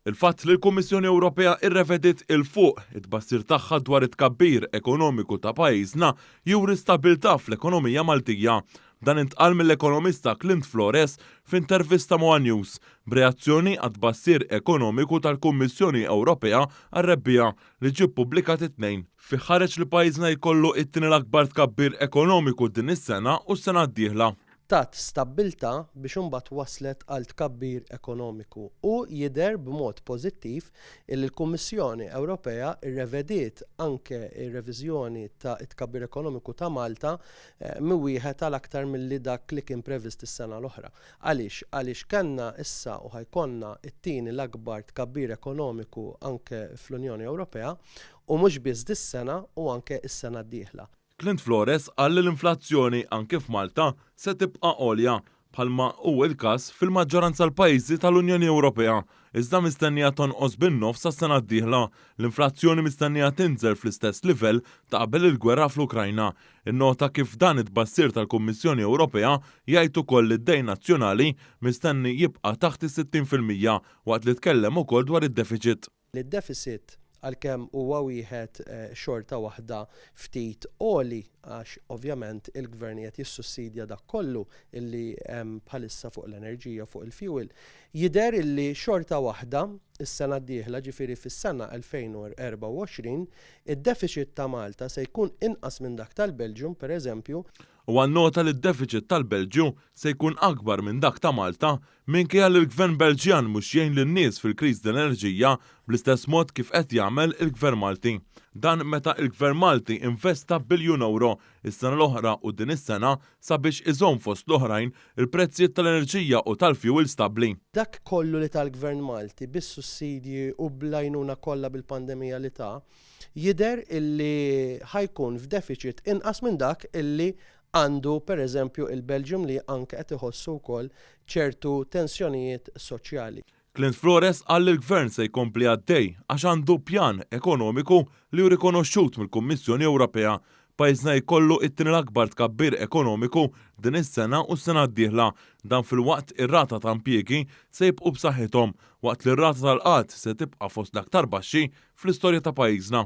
Il-fatt li l-Kummissjoni Ewropea rrevediet 'il fuq it-tbassir tagħha dwar it-tkabbir ekonomiku ta' pajjiżna juri stabbiltà fl-ekonomija Maltija. Dan intqal mill-ekonomista Clint Flores f'intervista ma' one News b'reazzjoni għat-tbassir ekonomiku tal-Kummissjoni Ewropea għar-rebbiegħa li ġie ppubblikat it-Tnejn. Fih ħareġ li pajjiżna jkollu t-tieni l-akbar tkabbir ekonomiku din is-sena u s-sena d-dieħla. Tat stabbiltà biex imbagħad wasslet għal tkabbir ekonomiku u jidher b'mod pożittiv illi l-Kummissjoni Ewropea rrevediet anke r-reviżjoni ta' t-tkabbir ekonomiku ta' Malta minn wieħed għal aktar milli dak li kien previst is-sena l-oħra. Għaliex? Għaliex kellna issa u ħa jkollna t-tieni l-akbar tkabbir ekonomiku anke fl-Unjoni Ewropea u mhux biss dis-sena u anke s-sena d-dieħla. Clint Flores qal li l-inflazzjoni anki f'Malta se tibqa' għolja, bħalma hu l-każ fil-maġġoranza l-pajjiżi tal-Unjoni Ewropea, iżda mistennija tonqos bin-nofs sas-sena d-dieħla. L-inflazzjoni mistennija tinżel fl-istess livell ta' qabel il-gwerra fl-Ukrajna. Innota kif dan it-tbassir tal-Kummissjoni Ewropea jgħid ukoll li d-dejn nazzjonali mistenni jibqa' taħt is-60% waqt li tkellem ukoll dwar id-defiċit. Id-deficit, għalkemm huwa wieħed xorta waħda ftit għoli għax ovvjament il-Gvern qiegħed jissussidja dak kollu illi hemm bħalissa fuq l-enerġija, fuq il-fuel, jidher illi xorta waħda s-sena d-dieħla, ġifieri fis-sena 2024, id-deficit ta' Malta se jkun inqas minn dak tal-Belġium, pereżempju. Huwa nnota li d-defiċit tal-Belġju se jkun akbar minn dak ta' Malta minkejja li l-Gvern Belġjan mhux jgħin lin-nies fil-kriżi tal-enerġija bl-istess mod kif qed jagħmel il-Gvern Malti. Dan meta il-Gvern Malti investa biljun ewro s-sena l-oħra u din is-sena sabiex iżomm fost l-oħrajn il-prezzijiet tal-enerġija u tal-fjuwil stabbli. Dak kollu li ta l-Gvern Malti bis-sussidji u bl-għajnuna kollha bil-pandemija li ta, jidher illi ħa jkun f'defiċit inqas minn dak illi għandu pereżempju il-Belgium li anke qed iħossu wkoll ċertu tensjonijiet soċjali. Clint Flores qal li l-Gvern se jkompli għaddej għax għandu pjan ekonomiku li hu rikonoxxut mill-Kummissjoni Ewropea. Pajjiżna jkollu it-tieni l-akbar tkabbir ekonomiku din is-sena u s-sena d-dieħla. Dan filwaqt ir-rata ta' impjiegi se jibqgħu b'saħħithom waqt li r-rata tal-qgħad se tibqa' fost l-aktar baxxi fl-istorja ta' pajjiżna.